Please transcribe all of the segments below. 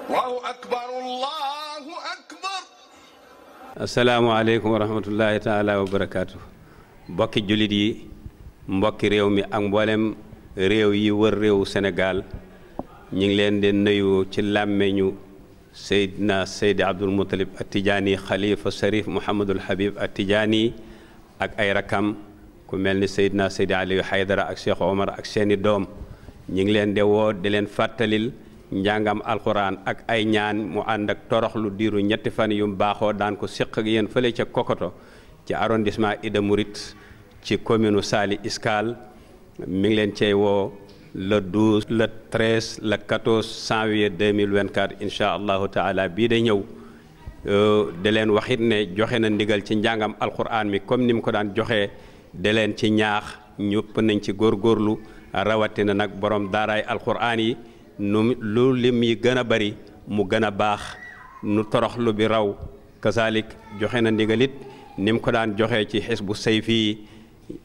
Allahu akbar, Allahu akbar. asalaamaaleykum wa rahmatullahi taala wa barakaatu. mbokki jullit yi, mbokki réew mi ak mboolem réew yi wër réewu Sénégal ñu ngi leen di nuyu ci làmmeñu Seydina Seydi Abdul Muttalib At-Tijaani xalifa Sharif Mouhamadul Habib At-Tijaani ak ay rakam ku mel ni Seydina Seydi Aliyu Haydara ak Cheikh Omar ak seeni doom ñu ngi leen di woo di leen fàttalil njàngam alquran ak ay ñaan mu ànd ak toroxlu diiru ñetti fan yu baaxoo daan ko séq ak yéen fële ca Kokoto ci arrondissement Ida Mouride ci commune Saly Escale mi ngi leen cey woo le 12 le 13 le 14 janvier 2024 incha allahu taala bii day ñëw da leen waxit ne joxe na ndigal ci njàngam alquran mi comme ni mu ko daan joxee da leen ci ñaax ñëpp nañ ci góorgóorlu rawatina nag borom daaraay alquran yi nu lu lim yi gën a bari mu gën a baax nu toroxlu bi raw kazalik joxe na ndigalit ni mu ko daan joxee ci xisbu sayfi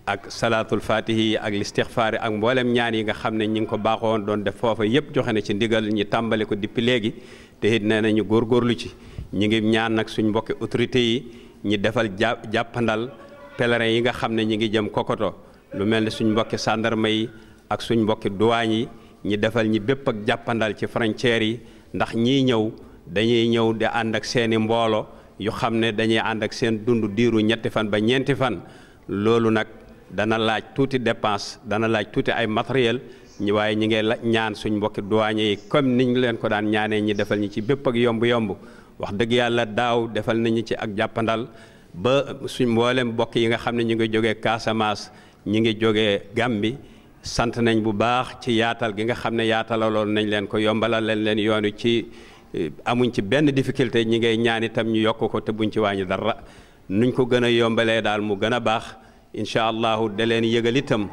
ak salaatul fatihi ak listixfaari ak mboolem ñaan yi nga xam ne ñi ngi ko baaxoon doon def foofa yépp joxe na ci ndigal ñi tàmbali ko depuis léegi te it nee nañu góorgóorlu ci ñi ngi ñaan nag suñ mbokki autorités yi ñi defal jàppandal pèlerin yi nga xam ne ñi ngi jëm Kokoto lu mel ni suñ mbokki gendarme yi ak suñ mbokki douane yi ñi defal ñi bépp ak jàppandal ci frontières yi ndax ñii ñëw dañuy ñëw di ànd ak seeni mboolo yu xam ne dañuy ànd ak seen dund diiru ñetti fan ba ñeenti fan loolu nag dana laaj tuuti dépense dana laaj tuuti ay matériel ñi waaye ñi ngi ñaan suñ mbokki douanier yi comme niñ leen ko daan ñaanee ñi defal ñi ci bépp ak yomb-yomb wax dëgg yàlla daaw defal nañu ci ak jàppandal ba suñ mboolem mbokk yi nga xam ne ñu ngi jógee Casamance ñi ngi jógee Gambie sant nañ bu baax ci yaatal gi nga xam ne yaatalaloon nañ leen ko yombalal leen yoonu ci amuñ ci benn difficulté ñi ngay ñaan itam ñu yokk ko te buñ ci wàññi dara nuñ ko gën a yombalee daal mu gën a baax incha allahu da leen yëgal itam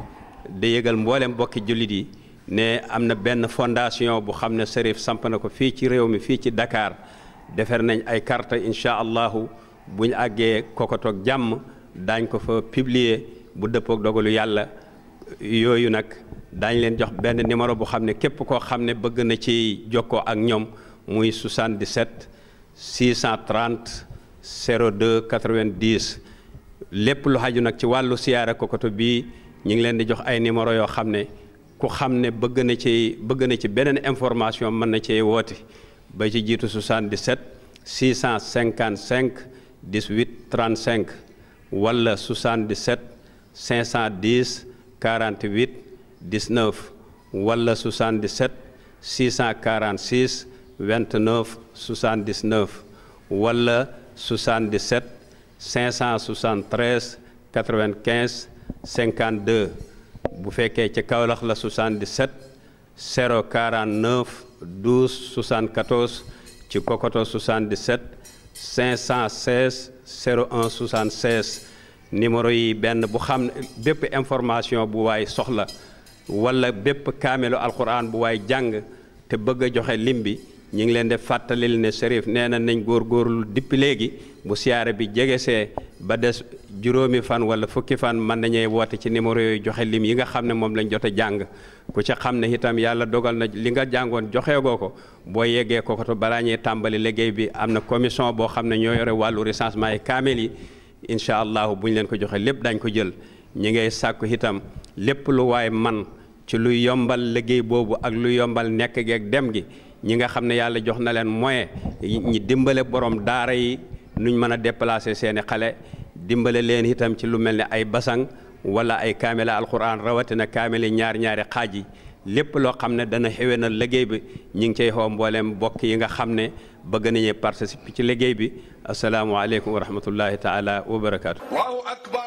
da yëgal mboolem bokki jullit yi ne am na benn fondation bu xam ne Cherif samp na ko fii ci réew mi fii ci Dakar defar nañ ay carte incha allahu buñ àggee Kokoto ak jàmm daañ ko fa publier bu dëppook dogalu yàlla yooyu nag daañ leen jox benn numéro bu xam ne képp koo xam ne bëgg na ci jokkoo ak ñoom muy 77 630 02 90 lépp lu xaju nag ci wàllu siyaara Kokoto bii ñu ngi leen di jox ay numéro yoo xam ne ku xam ne bëgg na ci beneen information mën na cee woote ba ci jiitu 77 655 18 35 wala 77 510 48 19 wala 77 646 29 79 wala 77 573 95 52 bu fekkee ci Kaolack la 77 049 12 74 ci Kokoto 77 516 01 76 numéro yi benn bu xam bépp information bu waay soxla wala bépp kaamelu alquran bu waay jàng te bëgg a joxe lim bi ñu ngi leen di fàttalil ne Cherif nee na nañ góorgóorlu dippi léegi bu siyaare bi jegesee ba des juróomi fan wala fukki fan mën nañuy woote ci numéro yooyu joxe lim yi nga xam ne moom lañ jot a jàng ku ca xam ne itam yàlla dogal na li nga jàngoon joxeegoo ko boo yeggee Kokoto balaa ñuy tàmbali liggéey bi am na commission boo xam ne ñoo yore wàllu recensement yi kaamel yi incha allahu bu ñu leen ko joxe lépp dañ ko jël ñi ngay sàkku itam lépp lu waay man ci lu yombal liggéey boobu ak lu yombal nekk gi ak dem gi ñi nga xam ne yàlla jox na leen moyen ñi dimbale borom daara yi nuñ mën a déplacer seeni xale dimbale leen itam ci lu mel ne ay basang wala ay kaamela alquran rawatina kaameli ñaari xaaj yi lépp loo xam ne dana xewe na liggéey bi ñi ngi cey xoo mbooleem bokk yi nga xam ne bëgg nañu participer ci liggéey bi asalaamualeykum wa rahmatullahi taala wa barakaatu. Allahu akbar.